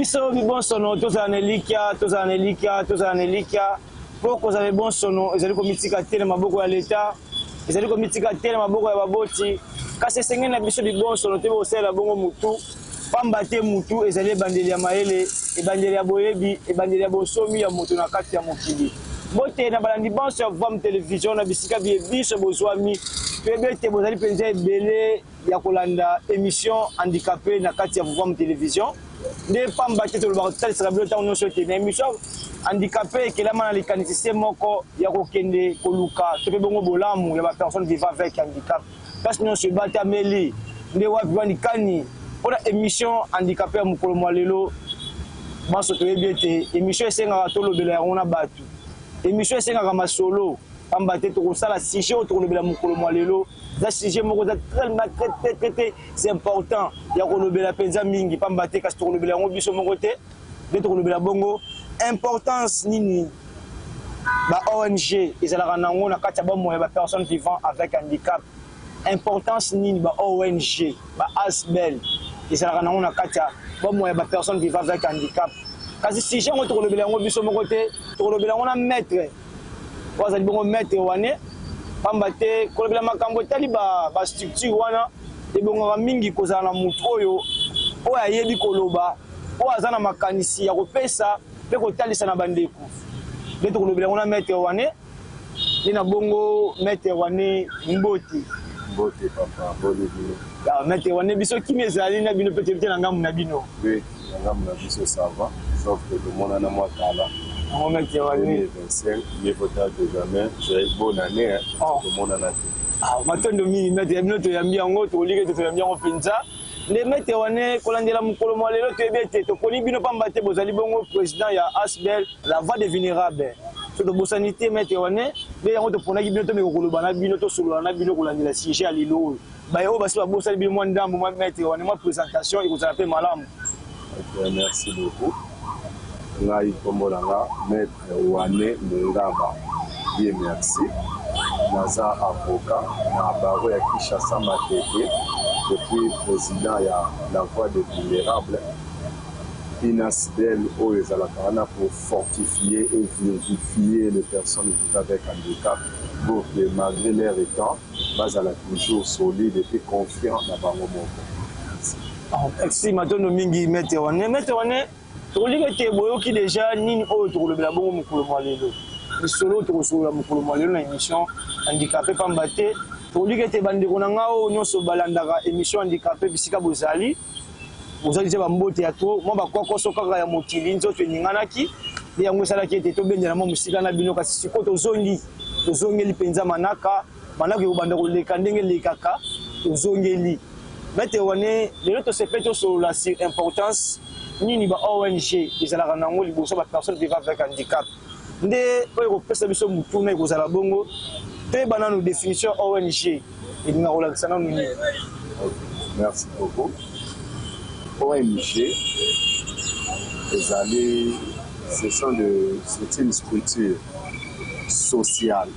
Biso bibonsono tozala na elikya, tozala na elikya, tozala na elikya mpo kozala ebonsono ezali komitika te na maboko ya leta, ezali komitika te na maboko ya baboti, kasi esengeli na biso bibonsono te kosalela bongo mutu, pamba te mutu ezali ebandeli ya mayele, ebandeli ya boyebi, ebandeli ya bonsomi ya moto na kati ya mokili. Mbote na balandi banso ya Vam Television na bisika biye biso bozwami, toyebi ete bozali mpenza ebele ya kolanda emission handicapé na kati ya Vuvam Television. Nde pamba te tolobaka, totalisaka bino ntango nyonso ete na emission handicapé ekelama na likanisi se moko ya kokende koluka to mpe bongo bolamu ya ba personnes vivant avec handicap. Place nyonso ebatameli nde wapi wani kani mpo na emission handicapé ya mokolo mwa lelo. Banso toyebi ete emission esengaka tolobela yango na bato, emission esengaka masolo, pamba te tokosala sujet oyo tokolobela mokolo mwa lelo eza sujet moko eza tellement très très très très c'est important ya kolobela mpenza mingi, pamba te kasi tokolobela yango biso moko te. Nde tokolobela bongo importance nini ba ONG ezalaka nango na kati ya bomoi ya ba personnes vivant avec handicap, importance nini ba ONG, ba ASBL ezalaka nango na kati ya bomoi ya ba personnes vivant avec handicap. Kasi sujet yango tokolobela yango biso moko te, tokolobela yango na maître oyo azali bongo maître wane, pamba te kolobela makambo etali ba structure wana ebongaka mingi kozala na motu oyo oyo ayebi koloba, oyo aza na makanisi ya kopesa mpe kotalisa na bandeko. Nde tokolobela yango na maître wane. Nde na bongo maître wane, mbote. Mbote papa, boni bino? Maître wane, biso kimi ezali na bino mpe toyebi te na ngambu na bino. Oui, na ngambu na biso ça va, sauf que tomonana mwa kala. Yango maître wane. 2025, mieux vaut tard que jamais. J'ai bonne année, hein. Oh. Tomonana te. Ah, matondo mingi maître, ya bino toyambi yango, tokoliki ete toyambi yango mpenza. Nde maître wane, kolandela mokolo mwa lelo, toyebi ete toponi bino pamba te bozali bongo président ya ASBL La Voix des Vulnérables. So tobosani te maître wane, nde yango toponaki bino tomeka koloba na bino, tosolola na bino kolandela sujet ya lelo oyo. Baye oyo basi babosani bino mwa ndambo mwa maître wane, mwa présentation ekozala mpe malamu. Ok, merci beaucoup. Ngai kombo na nga maître Wane Mungaba. Dieu merci. Naza avocat na barreau ya Kinshasa Matete et puis président ya La Voix des Vulnérables. INASBL oyo ezalaka wana pour fortifier et vivifier les personnes vivant avec handicap pour que malgré leur état bazala toujours solide et puis confiant na bango moko. Merci. Merci, matondo mingi maître wane. Maître wane, tokoliki ete boyoki déjà nini oyo tokolobela bongo mokolo mwa lelo, lisolo tokosolola mokolo mwa lelo na émission handicapé, pamba te tokoliki ete bandeko na ngai oyo nyonso balandaka émission handicapé bisika bozali, bozali te bambote ya to mwa bakwakoso kaka ya mokili, nzoto eninganaki nde yango esalaki ete tobendela mwa mosika na bino. Kasi sikoyo tozongi, tozongeli mpenza manaka, manaka ekobanda koleka ndenge elekaka, tozongeli. Maître wane, lelo tosepe tosolola sur importance nini ba ONG ezalaka nango liboso ba personnes vivant avec handicap. Nde oyo ekopesa biso motuna ekozala bongo toyeba nanu définition ya ONG elinga kolakisa nanu nini. Ok, merci beaucoup. ONG ezali, ce sont de c'est une structure sociale,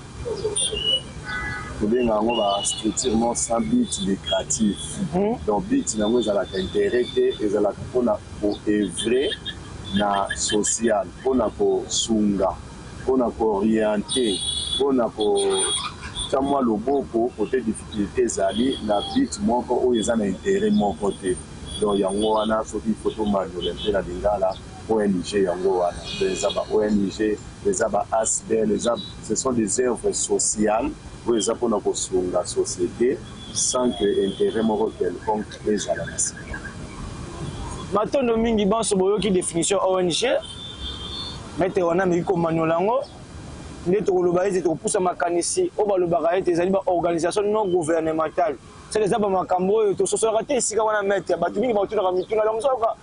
tobenga yango ba structure moko sans but lucratif. Donc but nango ezalaka intérêt te, ezalaka mpona koœuvrer na social, mpona kosunga, mpona koorienter, mpona kotia mwa loboko kote difficulté ezali, na but moko oyo eza na intérêt moko te. Donc yango wana, soki faut tomaniola mpe na lingala, ONG yango wana. Donc eza ba ONG, eza ba ASBL, eza, ce sont des œuvres sociales oyo eza mpona kosunga société sans que intérêt moko quelconque ezala na nsima. Matondo mingi banso boyoki définition ONG. Maître wana ameki komaniola yango. Nde tokoloba ete tokopusa makanisi oyo balobaka ete ezali ba organisation non gouvernementale. Sele eza bamakambo oyo tososolaka te esika wana maître. Bato mingi bakotunaka mituna donc soka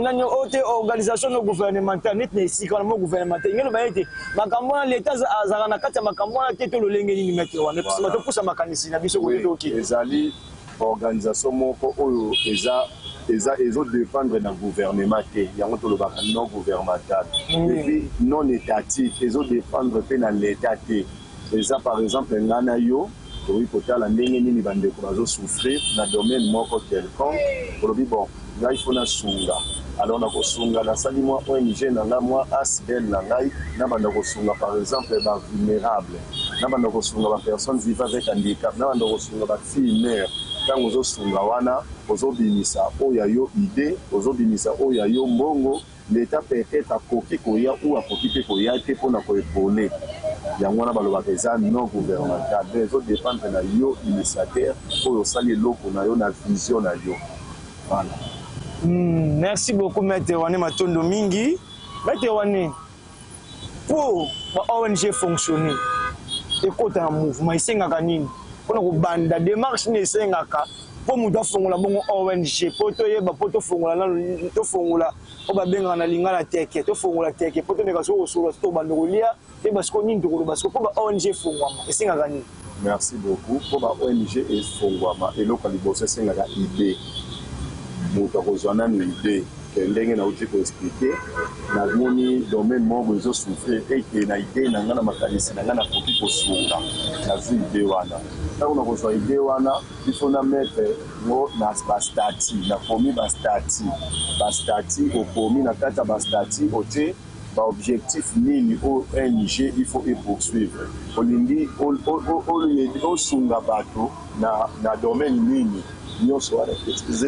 nani oyo te organisation non gouvernementale neti na esika wana mo gouvernementale ngelo baye ete makambo wana leta azalaka na kati ya makambo wana te to lolenge nini maître wana? Voilà. Topusa makanisi na biso kote toki. Ezali organisation moko oyo eza ezodépendre na gouvernement te, yango tolobaka non gouvernemental et puis non étatique, ezodépendre mpe na l'état te. Eza par exemple ngai na yo. Tokoki kotala ndenge nini bandeko bazosouffrir na domaine moko quelconque. Olobi: "Bon, ngai faut nasunga." Alors nakosunga, nasali mwa ONG na ngai, mwa ASBL na ngai, nabanda kosunga par exemple bavulnérable, nabanda kosunga bapersone vivant avec handicap, nabanda kosunga bafille mère. Ntango ozosunga wana, ozobimisa oyo ya yo idée, ozobimisa oyo ya yo mbongo. L'État peut-être akoki koya ou akoki mpe koya te mpona koépauler yango. Wana balobaka eza non gouvernemental, mais ezodépendre na yo initiateur oyo osali eloko na yo na vision na yo. Voilà. Merci beaucoup, maître Wane. Matondo mingi, maître Wane. Mpo ba ONG fonctionner, ekota na mouvement, esengaka nini mpona kobanda démarche? Nini esengaka mpo moto afongola bongo ONG? Mpo toyeba, mpo tofongola nano, tofongola mpo babengaka na lingala teke, tofongola teke mpo tomeka soko kosolola, so tobanda kolia, toyeba siko nini tokoloba. Siko mpo ba ONG efongwama, esengaka nini? Merci beaucoup. Mpo ba ONG efongwama, eloko ya liboso esengaka idée. Moto akozwa nanu idée ke ndenge nauti koexpliquer, namoni domaine moko ezosouffrir, eke na idée na ngai, na makanisi na ngai, nakoki kosunga. Nazwi idée wana. Ntango nakozwa idée wana, il faut na mettre ngo na bastatuts. Nakomi bastatuts. Bastatuts, okomi na kati ya bastatuts, otie baobjectif nini ONG il faut epoursuivre. Olingi osunga bato na domaine nini, nyonso wana,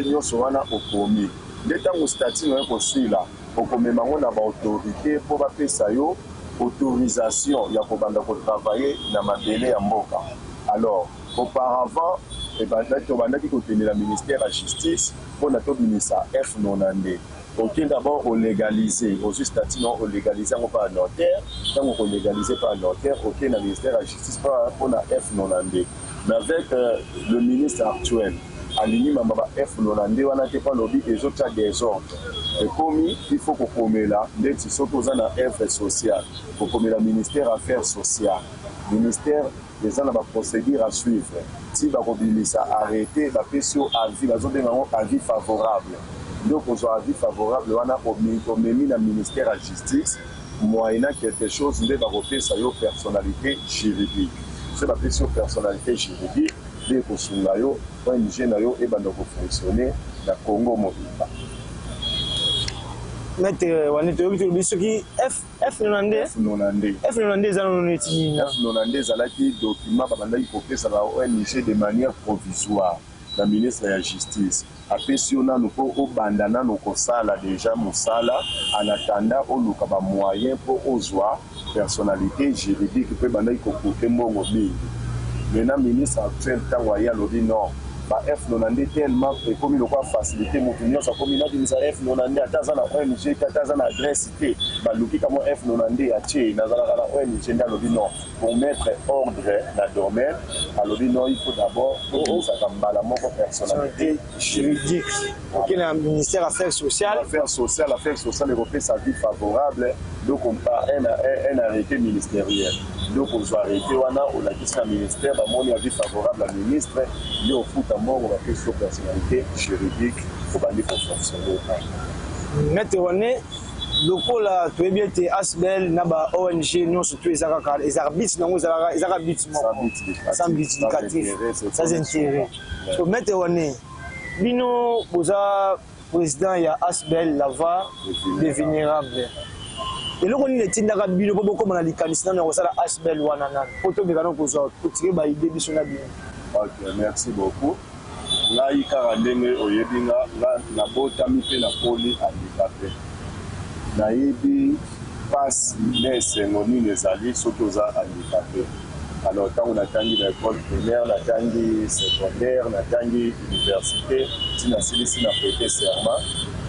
nyonso wana okomi. Nde ntango statut na yo kosila, okomema yango na baautorité mpo bapesa yo autorisation ya kobanda kotravailler na mabele ya mboka. Alors auparavant tobandaki kokende na ministère ya Justice mpona tobimisa F92. Oke d'abord olégaliser, ozwi statut na olégaliser yango par notaire. Ntango okolégaliser par notaire, oke na ministère ya Justice mpona F92. Mais avec le ministre actuel, alingi mamba ba F92 wana te, mpo alobi ezotia désordre. Ekomi il faut kokomela ndeti soki oza na œuvre sociale, kokomela ministère Affaires sociales. Ministère eza na baprocédure à suivre ti bakobimisa arrêté, bapesi yo avis, bazobenga yango avis favorable. Nde okozwa avis favorable wana, omemi na ministère ya Justice, moyennant quelque chose nde bakopesa yo personnalité juridique. Soki bapesi yo personnalité juridique, nde ekosunga yo ONG na yo ebanda kofonctionner na Congo mobimba. Maître Wane, toyebi, tolobi soki F F92. F92. F92 eza nano neti nini? F92 ezalaki document babandaki kopesa ba ONG de manière provisoire na ministre ya Justice. Apesi yo nanu mpo obanda nanu kosala déjà mosala, en attendant oluka bamoyen mpo ozwa personnalité juridique, mpo ebandaki kocoûter mbongo mingi. Maintenant, ministre actuel, ntango aye, alobi non, ba F92 tellement ekomi lokola facilité, moto nyonso akomi nabimisa F92, ata aza na ONG te, ata aza na adresse te, baluki kamo F92, atie nazalaka na ONG. Nde alobi non, pour mettre ordre na domaine, alobi non, il faut d'abord obimisaka mbala moko personnalité juridique, oke na ministère Affaires sociales. Affaires sociales. Affaires sociales ekopesa avis favorable, donc par un arrêté ministériel. Donc ozwa arrêté wana, olakisi na ministère, bamoni avis favorable ya ministre, nde ofuta mbongo, bapesi yo personnalité juridique, obandi kofonctionner. Maître Wane, lokola toyebi ete ASBL na ba ONG nyonso to eza kaka, ezalaka but nango ezalaka but moko, sans but lucratif, sans intérêt. So maître Wane, bino boza président ya ASBL La Voix des Vulnérables. Eloko nini etindaka bino mpo bokóma na likanisi nano ya kosala ASBL wana nano, mpo tomeka no kozwa kotire baidées biso na bino? Ok, merci beaucoup. Ngai kaka ndenge oyebi nga, nga nabotami mpe nakoli handicapé. Nayebi mpasi na esengo nini ezali soki oza handicapé. Alors ntango natangi na école primaire, natangi secondaire, natangi université, ti nasilisi na prêter serment,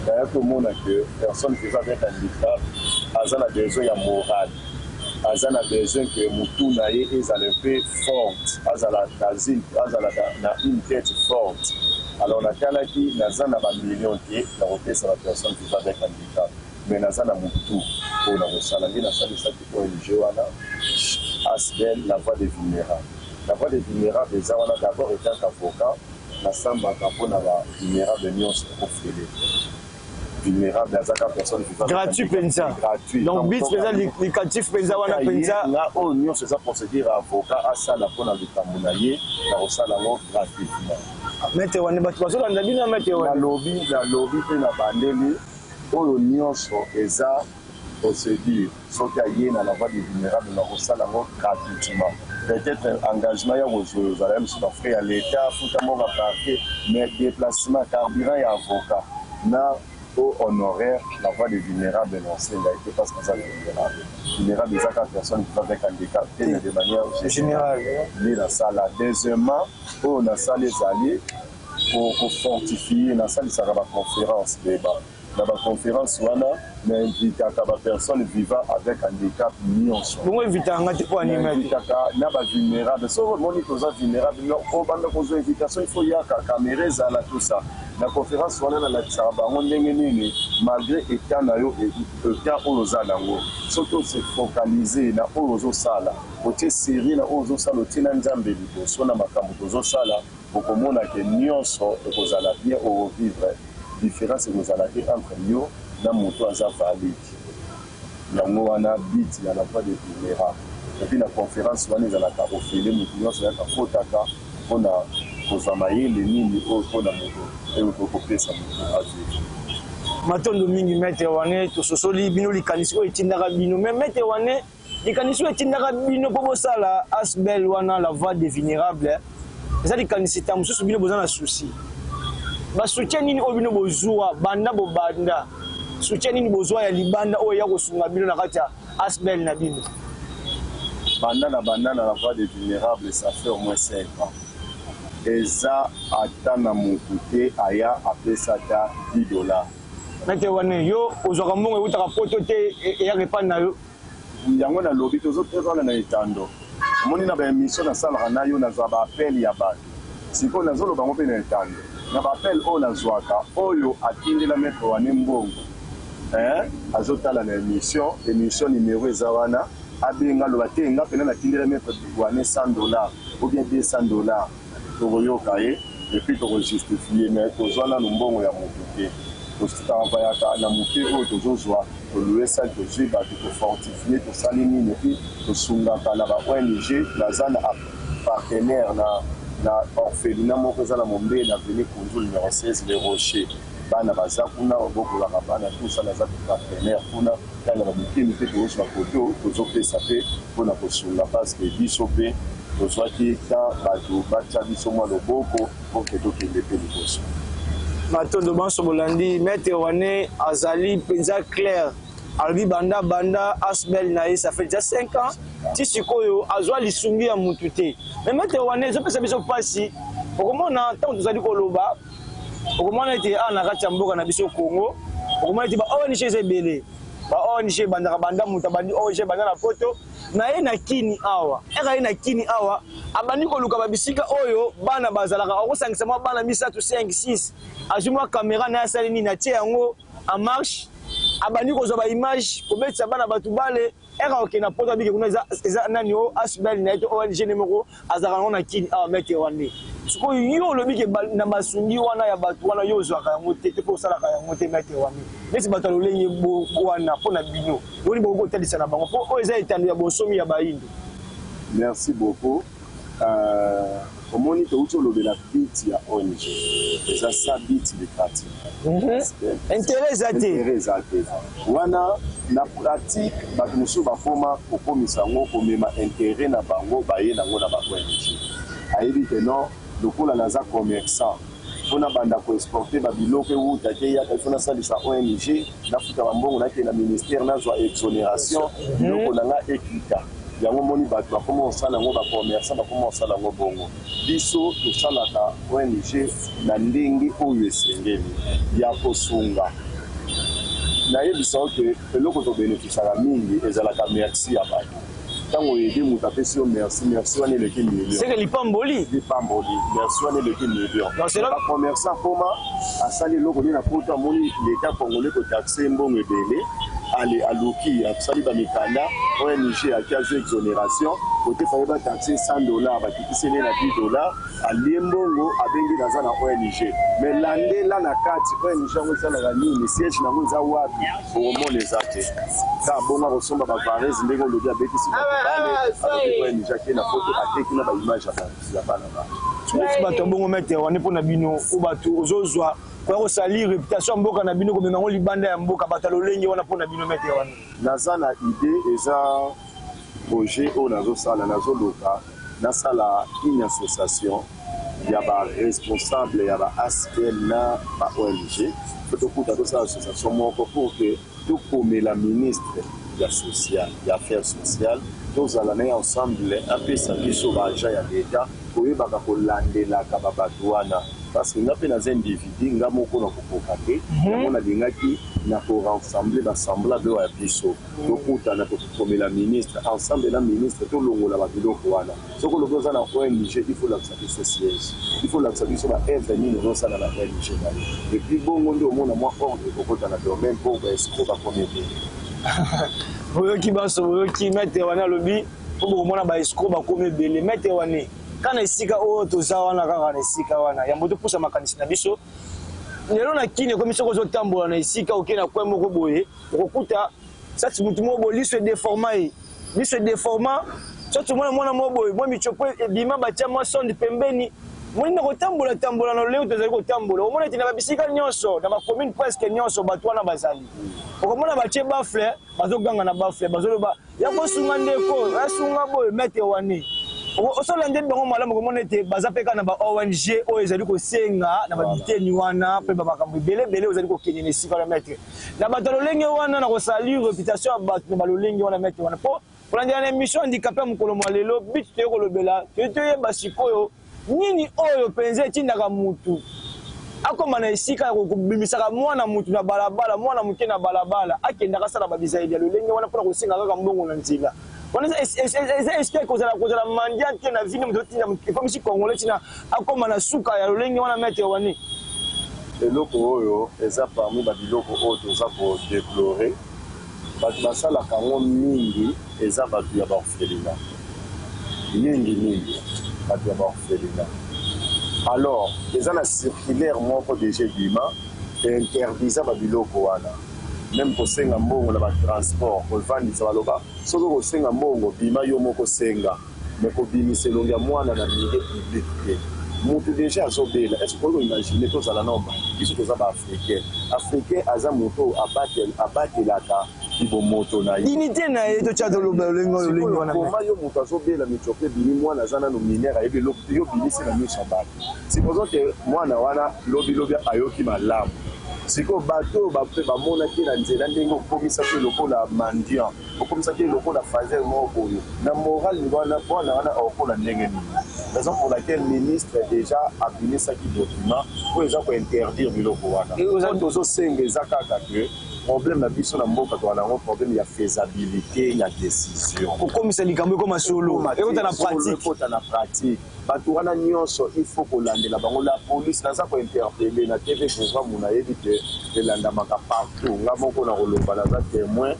naya komona que personne vivant avec handicap aza na besoin ya morale, aza na besoin que motu na ye ezala un peu forte, azala azala na une tête forte. Alors natalaki, naza na bamillion te na kopesa bapersone vivant avec handicap, mais naza na motu oyo na kosala. Nde nasalisaki ONG wana, ASBL La Voix des Vulnérables. La Voix des Vulnérables eza wana d'abord étant qu'avocat, nasambaka mpona bavulnérable nyonso ofele. Vulnérable aza ka personne vivant. Gratuit mpenza. Gratuit. Donc but mpenza lucratif mpenza wana mpenza. Nga oyo nyonso eza procédure ya avocat asala mpona likambo na ye, na kosala yango gratuitement. Maître wana, bato bazolanda bino, maître wana. Nalobi mpe na bandeli, oyo nyonso eza procédure. Soki aye na la voix des vulnérables, na kosala yango gratuitement. Peut-être engagement ya kozwa ozala ya mosusu, bafrais ya l'État, futa moko parquet, mais déplacement, carburant ya avocat na o honoraire, la voix des vulnérables naosenga ete, parce que aza vulnérable. Vulnérable eza ka personne qui va avec handicap te, mais de manière générale. Nde nasala. Deuxièmement, oyo nasala ezali kofortifie. Nasalisaka baconférence débat. Na baconférence wana, nainvitaka bapersone vivant avec handicap nyonso. Bongo invitaka nga te mpo anime? Nainvitaka na bavulnérable. Soki omoni toza vulnérable, obanda kozwa invitation, il faut yaka, caméra ezala, tout ça. Na conférence wana, nalakisaka bango ndenge nini, malgré état na yo, état oyo oza nango, soki ose focalise na oyo ozosala, otie série na oyo ozosala, otie na Nzambe liboso na makambo tozosala, okomona ke nyonso ekozala bien, okovivre, différence ekozala te entre yo na moto aza valide. Yango wana but ya la voix de vulnérable. Et puis na conférence wana ezalaka ofele, moto nyonso ayaka, kotaka mpona kozwa mayele nini oyo mpona moto oyo kopesa moto avivre. Matondo mingi, maître wane. Tososoli bino likanisi oyo etindaka bino. Mais maître wane, likanisi oyo etindaka bino mpo bosala ASBL wana, la voix des vulnérables, eza likanisi ta mosusu bino boza na souci. Basoutien nini oyo bino bozwa banda bobanda? Soutien nini bozwa ya libanda oyo eya kosunga bino na kati ya ASBL na bino? Banda na la voix des vulnérables, ça fait au moins 5 ans, eza ata na motu te aya apesa ata 10 $. Maître wane, yo ozwaka mbongo eutaka poto te, eyaka epai na yo? Yango nalobi, tozotozala na etando. Omoni, na baémission nasalaka na yo, nazwa baappel ya bato. Sikoyo nazoloba yango mpe na etando, na baappel oyo nazwaka, oyo atindela maître wane mbongo, azotala na émission numéro eza wana, abenga, aloba te: nga mpena natindela maître wane 100 $ ou bien 200 $. Tokoyoka ye et puis tokojustifie. Mais tozwa nanu mbongo ya motu te. Totravaillaka na moke oyo tozozwa, tolouer salle, tozwi bato, tofortifie, tosali nini, et puis tosungaka na ba ONG. Naza na partenaire na orphelinat moko eza na Mombele, na avenue Kunzu numéro 16, Le Rocher. Bana baza kuna, babokolaka bana, tout ça. Naza partenaire kuna. Ntango na bikemi mpe tozozwa koto, tozopesa mpe mpona kosunga, parce que biso mpe tozwaki temps, bato batya biso mwa loboko mpo ke tokende mpe liboso. Matondo banso bolandi. Maître wane azali mpenza clair. Alobi banda ASBL na ye, ça fait déjà 5 ans, ti sikoyo azwa lisungi ya mutu te. Mais maître wane, ezopesa biso mpasi. Okomona ntango tozali koloba, okomona ete awa na kati ya mboka na biso Congo, okomona ete ba ONG eza ebele. Ba ONG ebandaka banda moto abandi ONG, ebanda na poto na ye na kini awa. Eka ye na kini awa, abandi koluka babisika oyo bana bazalaka, akosangisa mwa bana misato, 5, 6, azwi mwa caméra na ye, asali nini, atie yango en marche, abandi kozwa baimage, kobetisa bana bato bale. Eka okende na poto, abike kuna, eza nani o ASBL na ye to ONG ne moko azalaka nango na kini awa. Maître wane, sikoyo yo olobi ke na masungi wana ya bato wana, yo ozwaka yango te te mpo osalaka yango te. Maître wane, neti bato ya lolenge wana, mpo na bino boni bokoki kotalisa na bango, mpo oyo eza etando ya bonsomi ya bayindo? Merci beaucoup. Omoni, touti olobela but ya ONG eza sans but lucratif. Intérêt eza te. Intérêt eza te. Wana na pratique, bato mosusu bakoma kokomisa yango komema intérêt na bango, baye nango na ba ONG. Ayebi ke non, lokola naza commerçant, mpona banda koexporte babiloko ewuta te eyaka, ifo nasalisa ONG, nafuta bambongo, nakende na ministère, nazwa exonération, biloko na nga ekita. Yango moni bato bakoma kosala yango, bacommerçant bakoma kosala yango bongo. Biso tosalaka ONG na ndenge oyo esengeli ya kosunga. Nayebisa yo ke eloko tobénéficiaka mingi ezalaka merci ya bato. Ntango oyebi moto apesi yo merci, merci wana eleki million. Seke lipamboli. Lipamboli, merci wana eleki million. Donc, c'est là- Bacommerçant koma asali eloko nini na poto, amoni l'État congolais kotaxe mbongo ebele. Ale aluki asali ba mikanda ONG ake azwi exoneration kote faye ba taxe 100 dollars, bakitisi ye na 10 dollars, alie mbongo, abengi naza na ONG. Mais landela na kati, ONG yango esalaka nini? Siège nango eza wapi? Okomona eza te. Ka bongo akosomba bavarese ndenge olobi, abetisi bato bale, alobi ONG, ake na foto, ateki na baimage ya bana ba. Neti bato ya bongo, maître wane, mpo na bino, o bato ozozwa koya kosali réputation ya mboka na bino, komema yango libanda ya mboka, bato ya lolenge wana, mpo na bino, maître wana? Naza na idée, eza projet oyo nazosala. Nazoluka nasala une association ya baresponsable ya ba ASBL na ba ONG, po tokuta tosala association moko pour que tokomela ministre ya social, ya affaires sociales, tozala na ye ensemble, apesa biso baagent ya l'État koyebaka kolandelaka babato wana, parce que nga mpe naza individu, nga moko na kokoka te. Yango nalingaki na korassembler basemblable oyo ya biso, tokutana, tokokomela ministre ensemble na ministre, tolongola babiloko wana. Soki olobi oza na ONG, il faut lakisa biso siège, il faut lakisa biso baœuvre nini ozosala na ONG na yo, et puis bongo nde omona mwa ordre ekokota na domaine mpo baescrocs bakomi ebele. Boyoki banso, boyoki maître wana alobi mpo bokomona baescrocs bakomi ebele. Maître wane, kaka na esika oyo toza wana, kaka na esika wana, yambo topusa makanisi na biso lelo na kini, ekomi soki ozotambola na esika, okei na coin moko boye, okokuta sati mutu moko boye, liso edéforma ye, liso edéforma. Soki omona mwana moko boye, mwa michopo ebima, batia mwa sonde pembeni. Moni na kotambola tambola na lolenge tozali kotambola, omona ete na babisika nyonso, na bacommune presque nyonso, bato wana bazali. Okomona batie baffle, bazoganga na baffle, bazoloba ya kosunga ndeko, asunga boye. Maître wane, osolanda bango malamu, okomona ete baza mpe kaka na ba ONG oyo ezali kosenga na babiteni wana mpe bamakambo ebele ebele ozali kokende na esika wana. Maître, na bato ya lolenge wana, na kosali réputation ya bato na balolenge wana, maître wana, mpo kolandela na émission handicapé ya mokolo mwa lelo, bitu toye kolobela, toye toyeba sikoyo nini oyo mpenza etindaka mutu akóma na esika ya kobimisaka mwana mutu na balabala, mwana moke na balabala, akendaka asala babizaleli ya lolenge wana mpona kosenga kaka mbongo na nzela wana. Eza esprit kozala mendiant te na vie nde moto otinda ekomisi Congolais ntina akóma na suka ya lolenge wana, maître wani? Eloko oyo eza parmi babiloko oyo toza kodéplorer. Bato basalaka yango mingi eza bato ya baorphelinat, mingi mingi bato ya baorphelinat. Alors eza na circulaire moko déjà ebima, interdisa babiloko wana, même kosenga mbongo na batransport, kovandisa. Baloba soki kosenga mbongo, bima yo moko senga, mais kobimisa elongi ya mwana na milieu public te. Motu déjà azobela, est ce que okoki koimaginer? Tozala nao, biso toza baafricain. Africain aza moto oyo abatelaka libomoto na ye. Dignité na ye, totya, toloba lolenge oyo, lolenge wana. Koma yo moto azobela, mitiope ebimi, mwana aza nano mineur, ayebi eloko te, yo bimisi na miso ya bato. Supposons que mwana wana lobilobi ayoki malamu, sikoyo bato oyo mpe bamonaki na nzela ndenge okomisaki lokola mendiant, okomisaki lokola faser moko boye na morale wana, mwana wana akokola ndenge nini? Raison pour laquelle ministre déjà abimisaki document oyo eza kointerdire biloko wana. Oyo tozosenga eza kaka ke problème na biso na mboka, toza yango problème ya faisabilité ya décision. Kokomisa likambo ekoma solo, ekota na pratique. Ekota na pratique. Bato wana nyonso, il faut kolandela bango. La police, naza kointerpeller na TV programme, nayebi te elandamaka partout. Nga moko na koloba, naza témoin,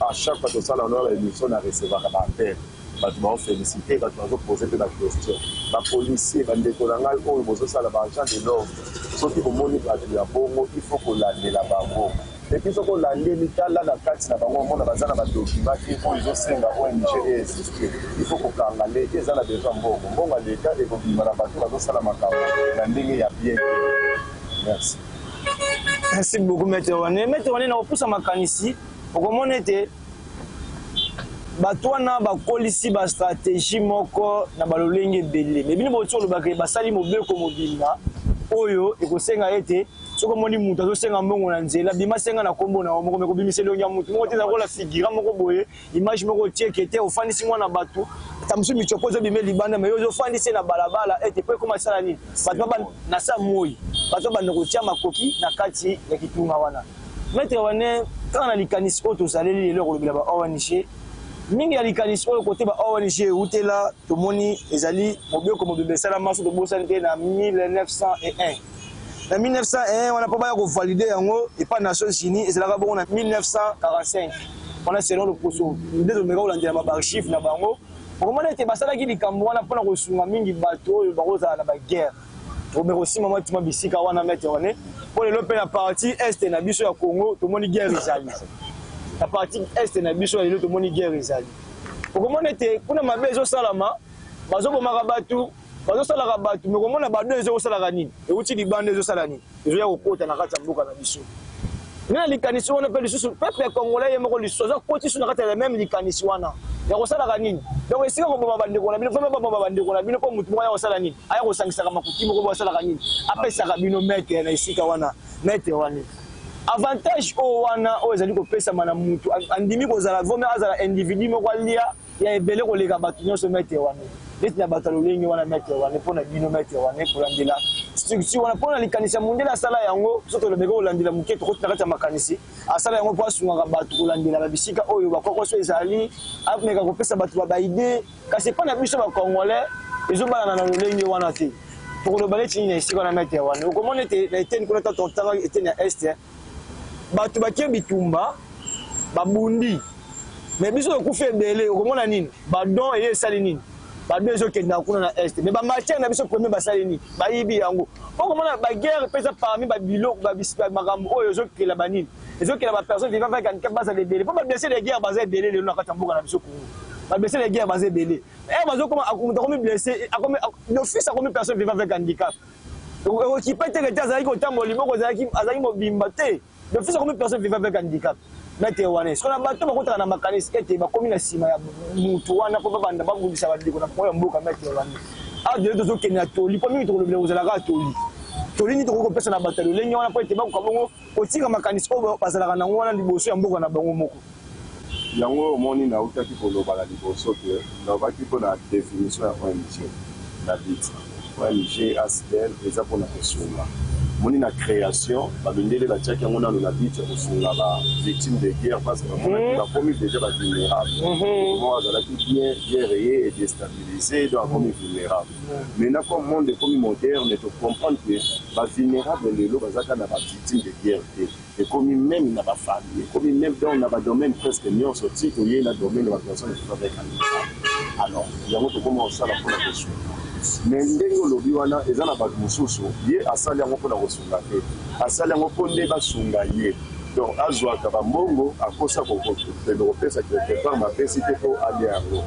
à chaque fois tosala na baémission, na recevaka baappel, bato baofélicité, bato bazopose mpe baquestion. Bapolicier, bandeko na ngai oyo bozosala, baagent de l'ordre, soki bomoni bato ya bongo, il faut kolandela bango. Et puis soki olandeli, tala na kati na bango, omona baza na badocument te oyo ezosenga ONG existe. Il faut kokanga. Leta eza na besoin mbongo, mbongo ya leta ekobima na bato bazosala makambo na ndenge ya bien te. Merci. Merci beaucoup, maître wane. Maître wane, na kopusa makanisi, okomona ete bato wana bakolisi bastratégie moko na balolenge ebele. Me bino boti olobaka basali mobeko mobimba oyo ekosenga ete soki omoni moto azosenga mbongo na nzela, bima senga na nkombo na yo moko, me kobimisa elongi ya motu moko te. Eza kola figura moko boye, image moko otieke te, ofandisi mwana bato, ata mosusu michopo ezobima libanda, me yo ozofandisi ye na balabala ete po ekoma esala nini? Bato na sa moi, bato banda kotia makoki na kati ya kitunga wana. Maître wane, kaka na likanisi oyo tozaleli lelo ya kolobela ba ONG, mingi ya likanisi oyo kote ba ONG eutela, tomoni ezali mobeko mobimba esalama, so tobosani te, na 1901. Na 1901 wana, mpo baya kovalider yango epa Nations Unies, ezalaka bongo na 1945 wana, selon loposo nde tomeka kolandela baarchive na bango. Okomona ete basalaki likambo wana mpona kosunga mingi bato oyo bakozala na baguerre. Tokomeka kosimba mwa tima bisika wana, maître Wane, mpo lelo mpe na partie est na biso ya Congo tomoni guerre ezali. Na partie est na biso ya lelo tomoni guerre ezali. Okomona ete kuna mabe ezosalama, bazobomaka bato, bazosalaka bato, me komona badon ezokosalaka nini, euti libanda, ezosala nini, ezoya kokota na kati ya mboka na biso. Nde na likanisi wana mpe lisusu peuple ya congolais ye moko lisusu aza koti su na kati ya même likanisi wana ya kosalaka nini. Donc esika koboma bandeko na bino, vraiment baboma bandeko na bino mpo motu moko aya kosala nini, aya kosangisaka makoki moko bo asalaka nini, apesaka bino. Maître, na esika wana, maître wana, avantage oyo wana oyo ezali kopesama na mutu andimi kozala vome azala individu moko alia ya ebele koleka bato nyonso, maître wana, neti na bato ya lolenge wana, maître wana, mpo na bino, maître wana, kolandela structure wana mpo na likanisi ya mondele asala yango, so tolobeka kolandela moke, tokoti na kati ya makanisi asala yango mpo asungaka bato kolandela babisika oyo bakokoso ezali, ameka kopesa bato baidées. Kasi epai na biso bacongolais ezobalana na lolenge wana te. Tokoloba neti nini na esika wana, maître wana? Okomona ete na eteni kuna, totanga eteni ya est, bato bakie bitumba, babundi, mais biso tokufi ebele. Okomona nini? Badon eye esali nini? Badon ezokendaka kuna na est, mais bamatière na biso premier basali nini? Bayibi yango. Okomona baguerre mpe eza parmi babiloko, makambo oyo ezokela banini, ezokela bapersone vivant avec handicap bazala ebele, mpo bablessé de guerre baza ebele lelo na kati ya mboka na biso Congo. Bablessé de guerre baza ebele. E bazokoma, moto akomi blessé, akomi d'office, akomi personne vivant avec handicap. Okipe teke te, azalaki kotambola, liboko azalaki mobimba te, d'office akomi personne vivant avec handicap. Maître wana, soki na bato bakotaka na makanisi ete bakomi na nsima ya mutu wana mpo babanda babundisa bandeko na bango ya mboka, maître wana, awa lelo tozokende na toli, mpo mingi tokolobela kozalaka toli. Toli nini tokoki kopesa na bato ya lolenge wana mpo ete bakoka bongo kotika makanisi oyo bazalaka nango wana liboso ya mboka na bango moko? Yango omoni, nautaki koloba na liboso ke nalobaki mpona définition ya ONG na but. ONG ASBL eza mpona kosunga. Omoni, na création bamindele batiaki yango nano na but ya kosunga bavictime de guerre, parce que bamonaki bakomi déjà bavulnérable. Moko azalaki bien, guerre eye edéstabilisé, donc akomi vulnérable. Maintenant, comme monde ekomi moderne, tocomprendre ke bavulnérable lelo bazaka na bavictime de guerre te, ekomi même na bafamille, ekomi même donc na badomaine presque nyonso, ti toyei na domaine ya bapersone vivant avec handicap. Alors yango tokoma kosala mpona kosunga. Mais ndenge olobi wana, eza na bato mosusu, ye asali yango mpona kosunga te, asali yango mpo nde basunga ye. Donc azwaka bambongo, akosa kokende kopesa quelque part, bapesi te mpo alia yango.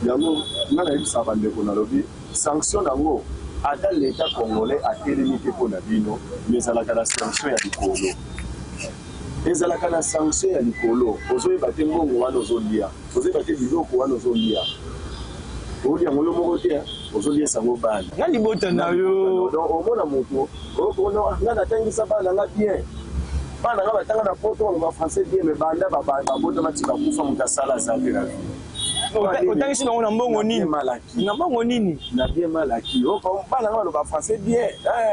Yango nga nayebisaka bandeko, nalobi sanction yango, ata l'État congolais atelemi te mpo na bino, mais ezalaka na sanction ya likolo, ezalaka na sanction ya likolo. Ozoyeba te mbongo wana ozolia, ozoyeba te biloko wana ozolia, olia yango yo moko te, ozoliesa yango bana na libota na yo. Donc omona moto nga natangisa bana nga bien, bana nga batanga na poto, baloba français bien, mais banda babotama ti bakufa, moto asala aza te na vie. Otangisi bango na mbongo nini? Na mbongo nini? Na bien mal acquis. Bana nga baloba français bien,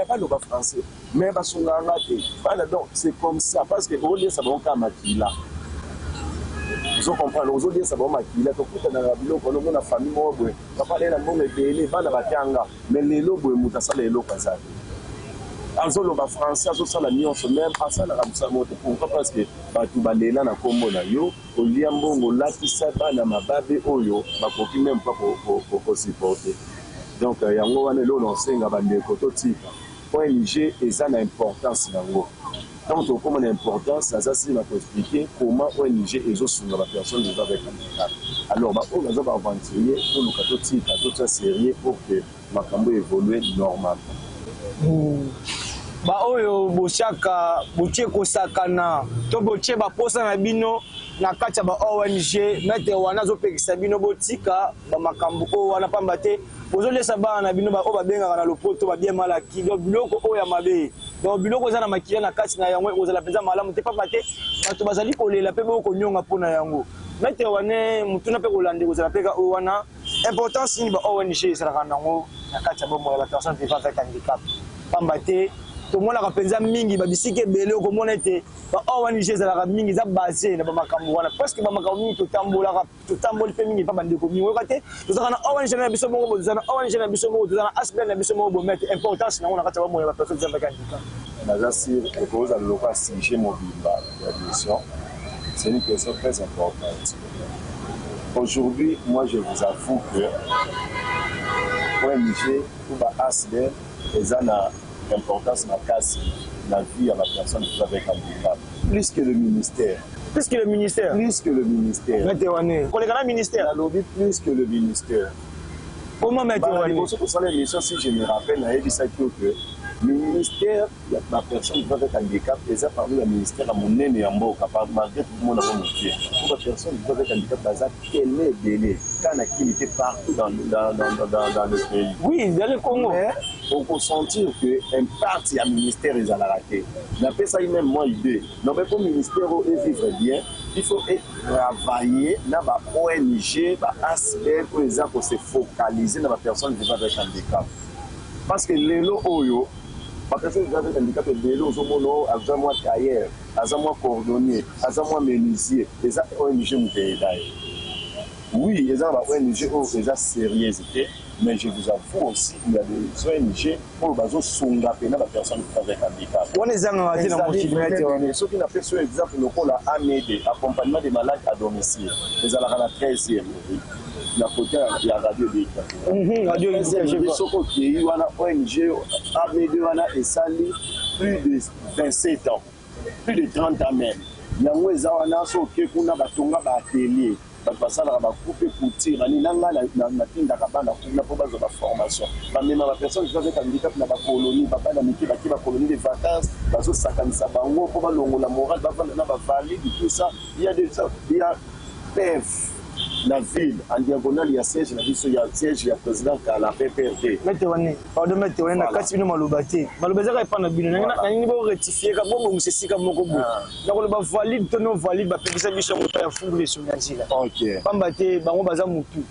baloba français, mais basungaka nga te bana. Donc c'est comme ça, parce que oliesa bango kaka makila, ozo comprendre, ozoliesa bango makila. Tokutanaka biloko wana, omona famille moko boye, papa aye na mbongo ebele, bana batanga, mais lelo boye moto asala eloko aza te. Azoloba français, azosala nyonso, même asalaka mosala moko te. Pourquoi? Parce que bato balela na nkombo na yo, olia mbongo, olakisa bana mababe oyo bakoki même pas kosupporter. Donc yango wana eloko na osenga bandeko, totika ONG eza na importance yango. Ntango tokóma na importance, aza sili na koexpliquer comment ONG ezosunga bapersone vivant avec handicap. Alors baoyo baza baaventurier, toluka totika, totia sérieux pour que makambo évolue normalement. Baoyo botiaka, botie kosakana to botie baposa na bino na kati ya ba ONG, maître wana azopekisa bino botika bamakambo oyo wana, pamba te bozoliesa bana na bino oyo babengaka na lopoto babien mal acquis. Donc biloko oyo ya mabe, donc biloko eza na makila na kati na yango, ekozala mpenza malamu te, pamba te bato bazali kolela mpe bokonyonga mpona yango. Maître wane, motuna mpe kolanda ekozala mpe ka oyo wana: importance nini ba ONG ezalaka nango na kati ya bomoi ya bapersone vivant avec handicap? Pamba te Tomonaka mpenza mingi babisika ebele, okomona ete ba ONG ezalaka mingi, eza base na bamakambo wana, presque bamakambo mingi totambolaka, totamboli mpe mingi mpa bandeko mingi. Oyoka te, tozalaka na ONG na biso moko boye, tozala na ONG na biso moko, tozala na ASBL na biso moko boye. Maître, importance nango na kati ya bomoi ya bapersone eza avec handicap? Naza sûr ekozala lokola sujet mobimba ya mission. C'est une question très importante. Aujourd'hui, moi, je vous avoue que ONG ou ba ASBL eza na importance makasi na vie ya bapersone avec handicap, plus que le ministère. Plus que le ministère? Plus que le ministère. Maître Wane, koleka na ministère? Nalobi plus que le ministère. Comment, maître Bala Wane? Liboso kosala émission, si je me rappelle, nayebisaki yo que ministère ya bapersone vivant avec handicap eza parmi ba ministère ya monene ya mboka, malgré tout mona ngo moke, po bapersone vivant avec handicap baza tellement ebele ka na kini te, partout dans le pays. Oui, dans le Congo. Mais okosentir que impact ya ministère ezalaka te. Napesaki même moi idée, non, mais po ministère oyo evivre bien, il faut travailler na ba ONG, ba ASBL oyo eza kose focaliser na bapersone vivant avec handicap, parce que lelo oyo bapersone vivant avec handicap ebele, ozomona oyo aza mwa tailleur, aza mwa cordonnier, aza mwa menuisier, eza ONG moto eyeda ye. Oui, eza na ba ONG oyo eza sérieuse te, mais je vous avoue aussi, il y a des ONG oyo bazosunga mpena bapersone vivant avec handicap. Wana ezangaka te na mokili, maître Wane. Soki napesi oyo exemple lokola AMED, accompagnement des malades à domicile, ezalaka na 13e rue, na côté ya Radio Deka. Radio Deka. Soki okei wana, ONG AMED wana esali plus de 27 ans, plus de 30 ans même. Yango eza wana. So oke kuna, batonga baatelier, bato basalaka bacoupe, couture, ani. Na ngai natindaka bana kuna mpo bazwa baformation. Bamema bapersone vivant avec handicap na bakolonie, babana mike bake bakolonie de vacances, bazosakanisa bango mpo balongola moral, bavanda na bavalide, tout ça. Il y a des il y a PF na ville, en diagonale ya siège na biso, ya siège ya président kala PPRD. Maître Wane, pardon, maître Wane, na kati bino maloba te, maloba ezaka epa na bino. Nalingi borectifie ka, bobongisa esika moko boye na koloba valide to non valide. Bapekisa biso yango ya fungula esongi ya nzela, pamba te bango baza motu.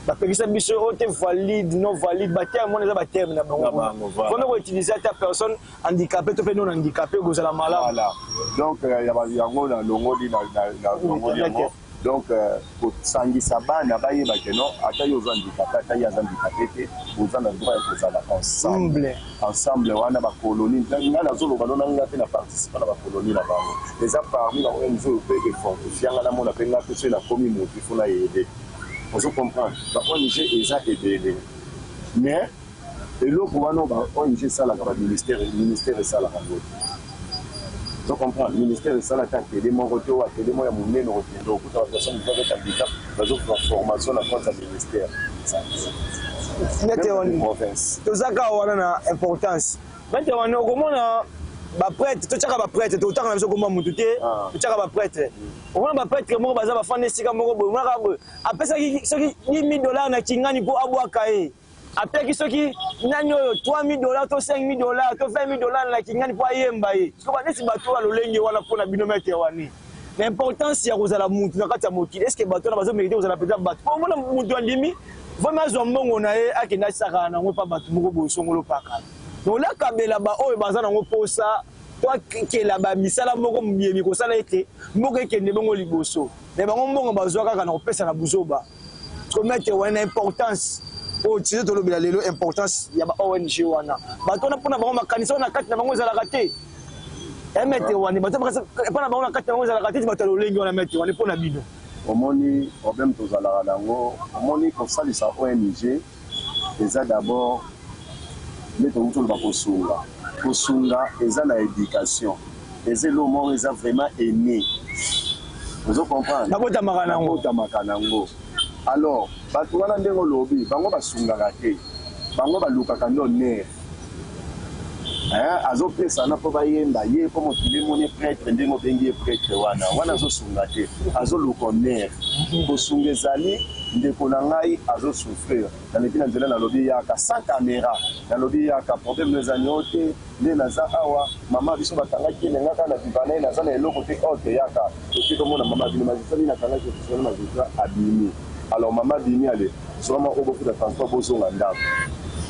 Bapekisa biso oyo te, valide, non valide, baterme wana eza baterme na bango. Fona koutiliser ata personne handicapé to mpe non handicapé, kozala malamu. Donc yango nalongoli yango. Donc kosangisa bana, bayeba ke non, ata yo oza handicapé, ata ye aza handicapé te, boza na droit ya kozala ensemble. Ensemble wana, bakolonie, ngai nazoloba no na nga mpe na participe na bakolonie na bango. Eza parmi ba ONG oyo mpe efortifia nga, namona mpe nga mpe soki nakomi motu, ifo nayede. Ozo comprendre, ba ONG eza ebele, mais eloko wana ba ONG esalaka, baministère, ministère esalaka yango te. Ozo comprendre, ministère esalaka atelier moko te. Oyo atelier moko ya monene, okokende okuta bapersone vivant avec handicap bazozwa formation na compte ya ministère. Province toza kaka wana na importance. Maître Wana, okomona baprêtre, totyaka baprêtre, totanga na biso komba mutu te, totyaka baprêtre. Omona baprêtre moko baza bafanda esika moko boye, omonaka boye, apesaki soki 10 000 $ na kingani mpo abwaka ye, apeki soki nani oyo 3 000 $ to 5 000 $ to 20 000 $ na kingani mpo ayemba ye. Soki neti bato oyo lolenge wana, mpo na bino, maître Wani, na importance ya kozala mutu na kati ya mokili, est ce que bato wana bazomérite kozala mpenza bato? Po omona mutu andimi vraiment azwa mbongo na ye, akende asakana nango mpa bato moko boye, songolo pakala. Donc olakabela baoyo baza nango mposa to akela bamisala moko mbiemi kosala ete mboka ekende bongo liboso, mais bango mbongo bazwa kaka na kopesa na buzoba. Maître wana, na importance oyo tizo tolobela lelo, importance ya ba ONG wana, bato wana, mpona bango makanisi wana na kati na bango ezalaka te? Maître Wani, bato mpona bango na kati na bango ezalaka te, bato ya lolenge wana, maître Wani, mpona bino? Omoni problème tozalaka nango, omoni, kosalisa ONG eza d'abord nde tokuti toloba kosunga. Kosunga eza na éducation, eza eloko moko eza vraiment aimé, ozo comprendre? Nabotamaka nango. Nabotamaka nango. Alors bato wana, ndenge olobi, bango basungaka te, bango balukaka nde honneur. Azopesana mpo bayemba ye, mpo mokili emoni prêtre. Ndenge obengi ye prêtre wana, wana azosunga te, azoluka honneur. Kosunga ezali ndeko na ngai azosouffrir, naleki na nzela, nalobi: "Yaka", sans caméra, nalobi: "Yaka, problème no ezali o te, nde naza awa, mama biso bakangaki ye nenga kaka na viva na ye, naza na eloko te." Ok, yaka, toki komona mama bino, magistrat nini akangaki officiellement, magistrat abimi. Alors mama abimi, ale zwama oyo bofuta transport, bozonga ndako,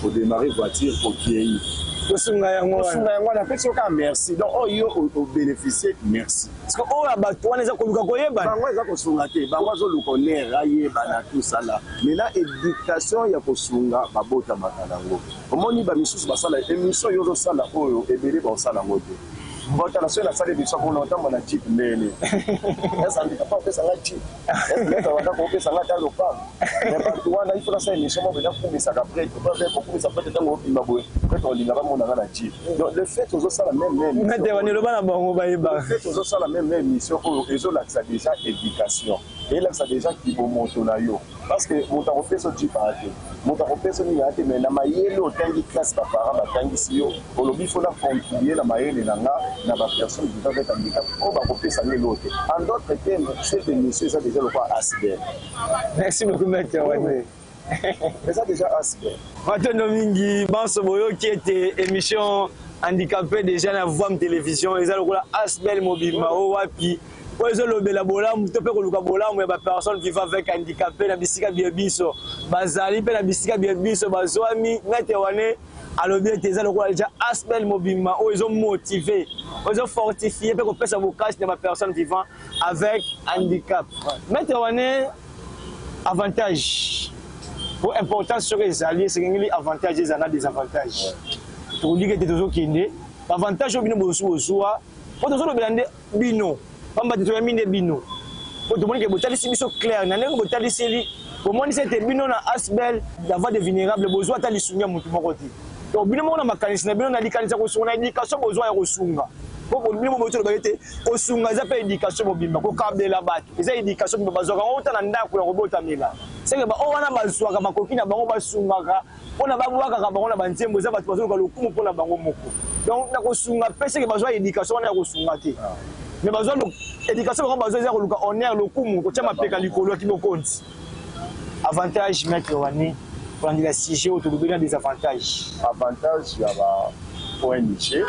odémarre voiture, okei. Kosunga yango wana. Kosunga yango wana, apesi yo kaka merci. Donc oyo yo obénéficie, merci. Parce que oyo ya bato wana eza koluka koyebana. Bango eza kosunga te, bango azoluka honneur, ayebana, tout ça là. Maintenant, éducation ya kosunga, babotamaka nango. Omoni, bamisusu basala émission, yo ozosala oyo, ebele baosala yango te. Botala, soki nasala émission mpona otambola na jeep ndeni, esa handicapé opesanga jeep, esa kopesanga ata lopango. Mais bato wana, il faut nasala émission moko nakumisaka prêtre, po kokumisa prêtre, ntango obima boye, prêtre olinga bamonanga na jeep. Donc le fait ozosala même Maître Wane, eloba na bango bayeba. Le fait ozosala même émission oyo, ezolakisa déjà éducation, eyelakisa déjà kibomoto na yo, parce que moto akopesa jeep aya te, moto akopesa nini aya te. Mais na mayele, otangi classe, baparent batangisi yo, olobi faut na contribue na mayele na nga na bapersone vivant avec handicap oyo bakopesa nga eloko te. En d'autres termes, cette émission eza déjà lokola ASBL. Merci beaucoup, Maître Wane. Eza déjà ASBL. Matondo mingi banso. Boyoki ete émission handicapé déjà na Voam Télévision eza lokola ASBL mobimba oyo wapi oyo ezolobela bolamu to mpe koluka bolamu ya bapersone vivant avec handicapé na bisika bie biso bazali mpe na bisika bie biso bazwami. Maître Wane alobi ete eza lokola déjà ASBL mobimba oyo ezomotive, oyo ezofortifie mpe kopesa bokasi na bapersone vivant avec handicap. Maître Wane, avantage po importance soki ezali, esengeli avantage ezala na désavantage. Tokoliki ete tozokende avantage oyo bino bosu bozwa, po tozolobela nde bino pamba te, toyambi nde bino po tomoni ke botalisi biso clair na ndenge botaliseli, bomonisi ete bino na ASBL La Voix de Vulnérable bozwa ata lisungi ya motu moko te. Donc bino moko na makanisi na bino, na likanisi ya kosunga, na éducation bozwa ya kosunga, po bino mo boyi tolobaki ete kosunga eza mpe éducation mobimba, kokabela bato eza éducation mobimba, bazwaka yango uta na ndako ya kobotamela. Seke baoyo wana bazwaka makoki na bango, basungaka mpona babwakaka bango na banzembo, eza bato bazoluka lokumu mpona bango moko. Donc na kosunga mpe, seke bazwa éducation wana ya kosunga te, mais bazwa éducation bango bazwa eza koluka honneur, lokumu, kotia mapeka likolo ya kimokonzi. Avantage, Maître Wane, kolandela sujet oyo tolobeli na désavantage. Avantage ya ba ONG,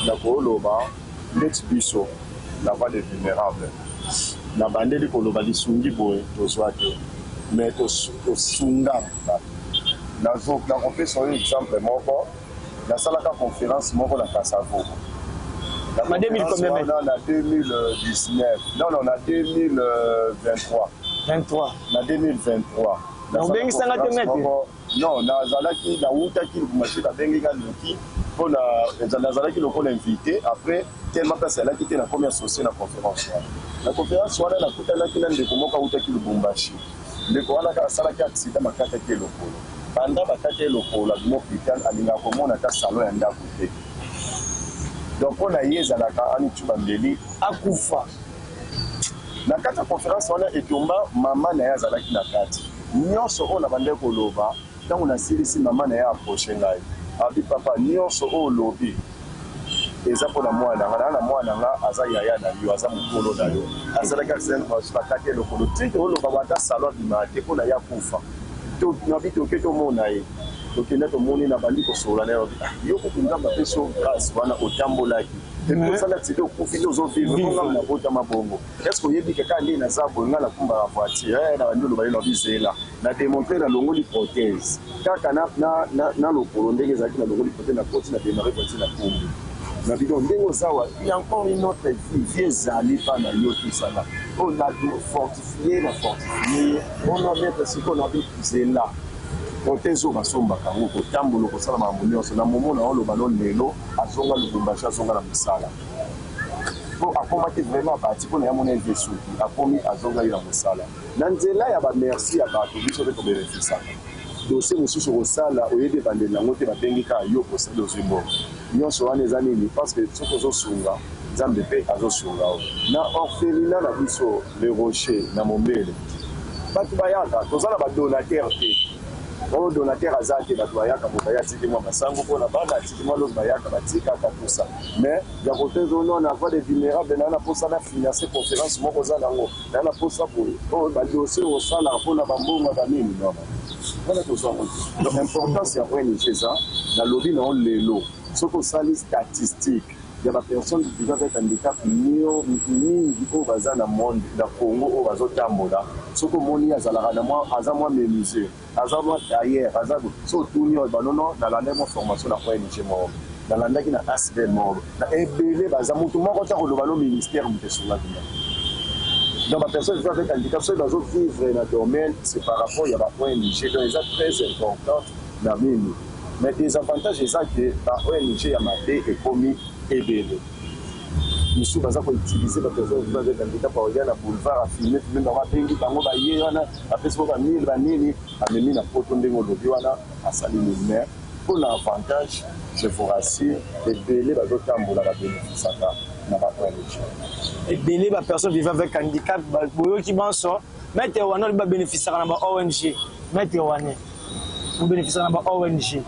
na koloba ndeti biso La Voix des Vulnérables, na bandeli koloba lisungi boye tozwa te, mais tosunga bato. Nakopesa oyo exemple moko: nasalaka conférence moko na Kasavubu. Na 2000 combien? Na 2019, non, non, na 2023. 23. Na 2023. Obengisanga te, Maître? Non, nazalaki, nawutaki Lubumbashi, babengi nga noki mpona nazalaki lokola invité. Après, tellement place alaki te, nakomi associé na conférence wana. Na conférence wana, nakutanaki na ndeko moko awutaki Lubumbashi. Ndeko wana kaka asalaki accident, bakataki ye lokolo. Banda bakati ye lokolo, abima hôpital, alingaka komona ata salon ya ndako te. Donc mpo na ye ezalaka anitu bambeli, akufa. Na kati ya conférence wana, etomba mama na ye azalaki na kati. Nyonso oyo na bandaki koloba, ntango nasilisi, mama na ye approche ngai, abi: "Papa, nyonso oyo olobi eza mpona mwana nga. Naa na mwana nga, aza yaya na yo, aza mokolo na yo, asalaki accident, bakati ye lokolo. Tike oloba ata salon abimaka te, mpona ye akufa." Nabi toke tomona ye. Tokende, tomoni, na bandi kosolola na ye. Yo kutu, Nzambe apesi yo grâce wana, otambolaki, et puis osala accident, okufi nde ozovivre. Bonga nabotama bongo, est ce que oyebi kaka nde naza boye? Ngai nakumbaka voiture. Na bandi oloba ye, na bizela na démontre, nalongoli prothèse kaka na lokolo ndenge ezalaki. Nalongoli prothèse, nakoti, na démarre voiture, na kumbi na bidon. Ndenge ozawa, il y a encore une autre vie, vie ezali mpa na yo, tosala oyo na fortifie, na fortifie ye. Ono maître, sikoyo na bizela prothèse oyo basombaka yango, kotambola, kosala makambo nyonso. Na momo na oloba no lelo, azonga Lubumbashi, azonga na mosala, po akomaki vraiment bati mpo na ya mona eve. Soki akomi, azonga ye na mosala na nzela ya bamerci ya bato. Biso mpe tobénéficiaka. Dossier mosusu kosala, oyebi ebandeli yango te, babengi kaka yo, osali, ozwi mbongo. Nyonso wana eza nini? Parce que soki ozosunga, Nzambe mpe azosunga yo. Na orphelinat na biso Le Rocher na Mombele, bato bayaka, toza na badonateur te. Oyo donateur aza te. Bato bayaka, moto aye, atiki mwa masango mpona bana, atiki mwa loso, bayaka, batikaka tout ça. Mais ya kote na Voix de Vulnérable, naa na mposa na finance conférence moko, oza nango, naa na mposa boye, oyo badossier osalaka mpona bambongo banini, non, wana tozwango te. Donc importance ya ONG eza, nalobi nango lelo, soki osali statistique Ya ba personnes vivant avec handicap mingi oyo baza na monde, na Congo, oyo bazotambola, soki omoni ye azalaka na mwa, aza mwa menuisier, aza mwa tailleur, aza so otuni oyo banono: "Nalandaki mwa formation na ONG moko, nalandaki na ASBL moko." Na ebele baza motu moko ta koloba no ministère moto esungaki nga. Donc bapersonnes vivant avec handicap, soki bazovivre na domaine, c'est par rapport ya ba ONG. Donc eza très important na mingi, mais désavantage eza ke ba ONG ya mabe ekomi ebele. Misusu baza koutiliser bapersonnes vivant avec handicap, aoya na boulevard, afilme filme bango, abengi bango, baye wana, apesi bo bamille banini, amemi na Poto. Ndenge olobi wana, asali nini? Mais mpo na avantage, je vous rassure, ebele bazotambola, babénéficiaka na ba ONG. Ebele bapersonnes vivant avec handicap, boyoki banso. Maître wana olobi babénéficiaka na ba ONG. Maître wana, obénéficiaka na ba ONG.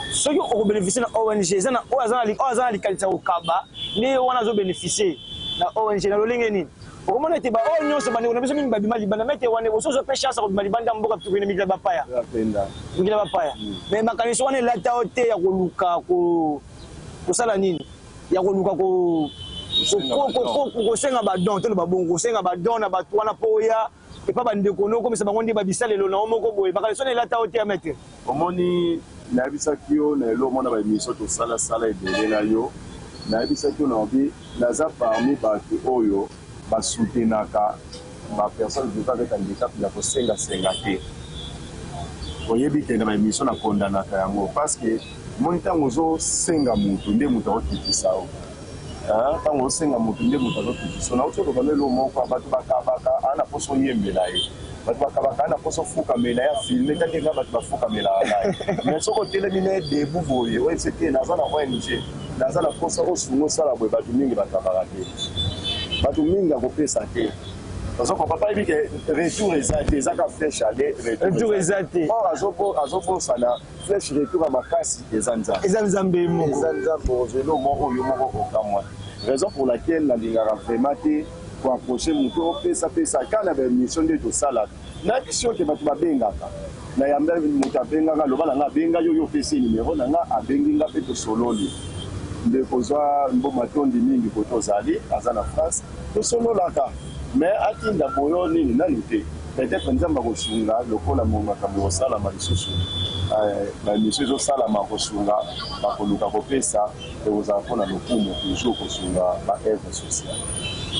Soki okobénéficie na ONG, eza na oyo aza na likanisi ya kokaba nde wana azobénéficie na ONG. Na lolenge nini okomona ete baoyo nyonso, bandeko na biso mingi babima libanda? Maître wana, bosozo mpe chance ya kobima libanda mboka, tokende mikili ya bapaya, mikili ya bapaya, mais makanisi wana elata yo te ya koluka kosala nini, ya koluka kosenga badon, toloba bongo, kosenga badon na bato wana mpo oya epa bandeko no, okomisa bango nde babisalelo na yo moko boye? Makanisi wana elata yo te ya maître? Omoni, nayebisaki yo na elo omona baémission tosalasala ebele na yo, nayebisaki yo, naobi naza parmi bato oyo basoutenaka bapersonnes vivant avec handicap ya kosengasenga te. Oyebi ke na baémission nakondanaka yango, parce que moni, ntango ozosenga motu nde moto akokitisa yo. Ntango osenga motu nde moto azokitisa. Nauti oloba lelo moko, bato bakabaka aa na mposo oyembela ye, bato bakabaka aa na mposo ofukamela ya filme kake nga, bato bafukamelaka ngai. Mais soki otelemi na ye debu boye, oyebisi te: "Naza na ONG, naza na mposa osunga, osala boye", bato mingi bakabaka te, bato mingi akopesa te. Papa yebi ke retour eza te, eza ka flèche aller. Retour eza te. Or azobosana flèche retour ya makasi eza Nzambe. Eza Nzambe moko. Eza Nzambe. Ozwelo moko oyo moko okamwa. Raison pour laquelle nalingaka vraiment te koapproche moto opesapesa kaka na baémission nde tosalaka. Nayebi soki bato babengaka, nayamba moto abengaka, aloba na nga, abenga yo, yo opesi numéro na nga, abengi nga mpe tosololi. Ndeko zwa mboma tondi mingi kote ozali, aza na France, tosololaka, mais atinda boyo nini nanu te. Peut-être Nzambe akosunga lokola makambo ekosalama lisusu, baémission ezosalama, kosunga bakoluka kopesa, ekozala mpona lokumu, toujours kosunga baœuvre sociale.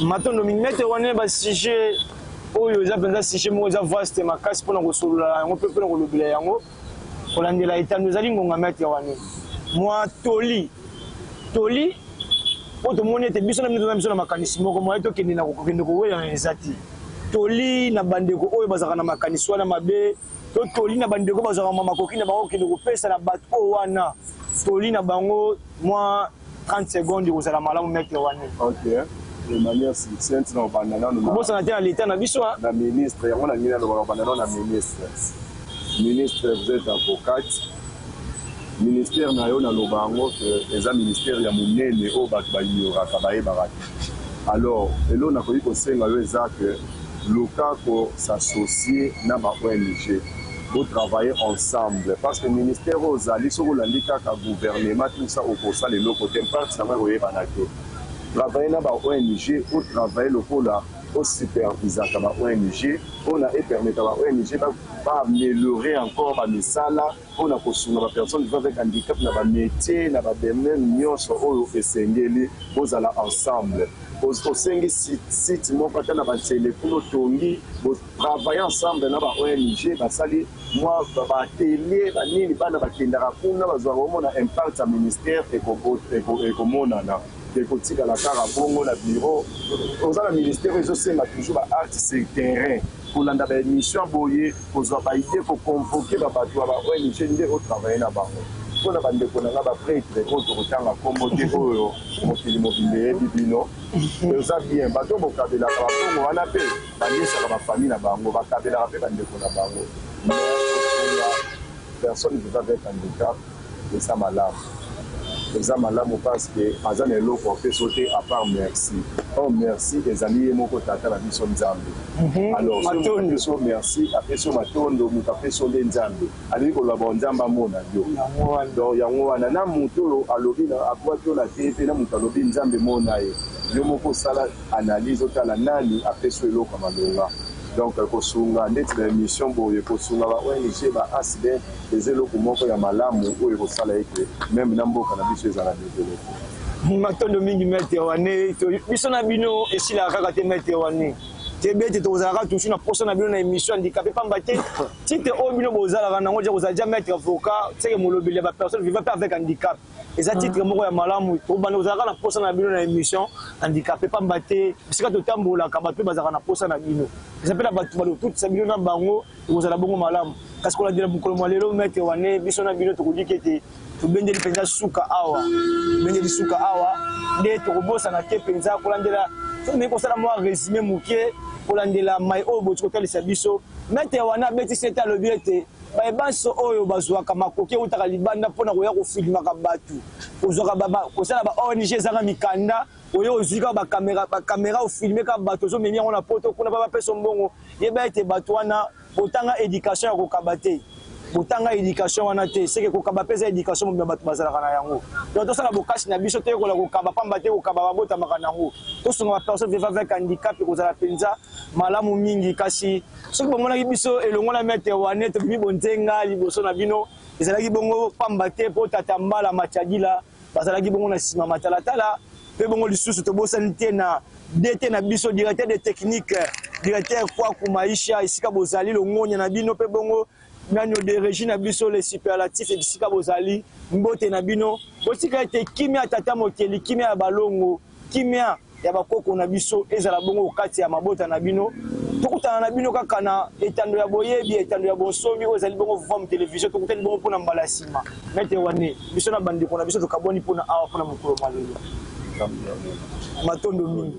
Matondo mingi, maître wana. Basujet oyo eza mpenza sujet moko eza vaste makasi mpona kosolola yango mpe mpona kolobela yango, kolandela etando ezali ngonga. Maître wana, mwa toli, toli po tomoni ete biso na bino toza biso na makanisi moko moye, tokende na kokende kowelana eza te. Toli na bandeko oyo bazalaka na makanisi wana mabe, to toli na bandeko bazalaka ma makoki na bango kokende kopesa na bato oyo wana, toli na bango mwa 30 secondes ekozala malamu, maître wana. Ok, de manière succincte, na obanda nano kobosana te na leta na biso. Na ministre yango na ngai, naloba, obanda nano na ministre. Ministre, vous êtes avocate, ministère na yo, naloba yango ke eza ministère ya monene oyo bato baignoraka, bayebaka te. Alors eloko nakoki kosenga yo eza ke luka kos'associer na ba ONG, botravailler ensemble, parce que ministère oyo ozali, soki olandi kaka gouvernement, tout ça, okosala eloko te, impact nango ekoyebana te. Travailler na ba ONG, otravaille lokola osupervisaka ba ONG mpona epermettre ba ONG baaméliorer encore bamisala mpona kosunga bapersonnes vivant avec handicap na bamétier, na badomaine nyonso oyo esengeli. Bozala ensemble, osengi site moko ata na banzele kuna, otongi, botravaille ensemble na ba ONG, basali mwa baatelier banini, bana bakendaka kuna, bazwaka, omona impact ya ministère ekomonana. Ekotikala kaka bongo na bureau. Oza na ministère oyo ezosenga toujours baacte sur terrain, kolanda baémission boye, kozwa baidée, koconvoquer babato ya ba ONG nde otravaille na bango. Mpona bandeko na nga baprêtre oyo tokotanga nkombo te, oyo mokili mobimba eyebi bino, eza bien. Bato bokabelaka bakongo wana mpe baliesaka bafamille na bango, bakabelaka mpe bandeko na bango. Mais kosunga personne vivant avec handicap eza malamu. Eza malamu parce que aza na eloko apesi yo te à part merci. Or merci ezali ye moko tata na biso Nzambe. Alors soki moto apesi yo merci, apesi yo matondo, moto apesi yo nde Nzambe. Alingi koloba bon Nzambe amona yo. Donc yango wana na moto oyo alobi na abwaki yo na TV na moto alobi Nzambe mona ye. Yo moko sala analyse otala nani apesi yo eloko ya malonga. Donc kosunga ndeti ba emission boye kosunga ba ONG ba asbl eza eloko moko ya malamu oyo ekosala ete meme na mboka na biso ezala developpe. Matondo mingi Maitre Wane, biso na bino esilaka kaka te Maitre Wane. Toyebi ete tokozalaka toujours na posa na bino na emission handicapé pamba te titre oyo bino bozalaka nango deja kozala deja maître avocat seke molobeli ya ba personnes vivant pe avec handicap eza titre moko ya malamu tobanda kozalaka na posa na bino na emission handicapé pamba te bisika totambolaka bato pe bazalaka na posa na bino eza pe na bato balotutisa bino na bango ekozala bongo malamu kasi kolandela mokolo mwa lelo maître wane biso na bino tokoki ete tobendeli mpenza suka awa tobendeli suka awa nde tokobosana te mpenza kolandela soki tolingi kosala mwa résumé moke kolandela mai oyo boti kotalisa biso maître wana abetisi ete alobi ete baye banso oyo bazwaka makoki eutaka libanda mpo na koya kofilmaka bato kozwaka kosala ba ONG ezanga mikanda oyo ozwi kaka bakamera bakamera ofilme kaka bato ozomemi yango na poto kuna mpe bapesa mbongo yeba ete bato wana botanga education ya kokaba te botanga education wana te seke kokaba mpe eza education mobima bato bazalaka na yango donc tosala bokasi na biso toyekola kokaba pamba te kokaba babotamaka na yango tosunga bapersone vivant avec handicap ekozala mpenza malamu mingi kasi soki bomonaki biso elongo na maître wane tobimi bonzenga liboso na bino ezalaki bongo pamba te mpo tata mbala machadila bazalaki bongo na nsima matalatala mpe bongo lisusu tobosani te na DT na biso directeur de technique directeur Kwaku Maisha esika bozali longonya na bino mpe bongo nani de régie na biso le superlatif esika bozali mbote na bino botika ete kimia ya tata mokeli kimia ya balongo kimia ya bakoko na biso ezala bongo kati ya mabota na bino. Tokutana na bino kaka na etando ya boyebi, etando ya bonsomi oyo ezali bongo Vam Television. Tokutani bongo mpo na mbala ya nsima. Maître Wane, biso na bandeko na biso tokabwani mpo na awa mpo na mokolo mwa lelo. Matondo mingi.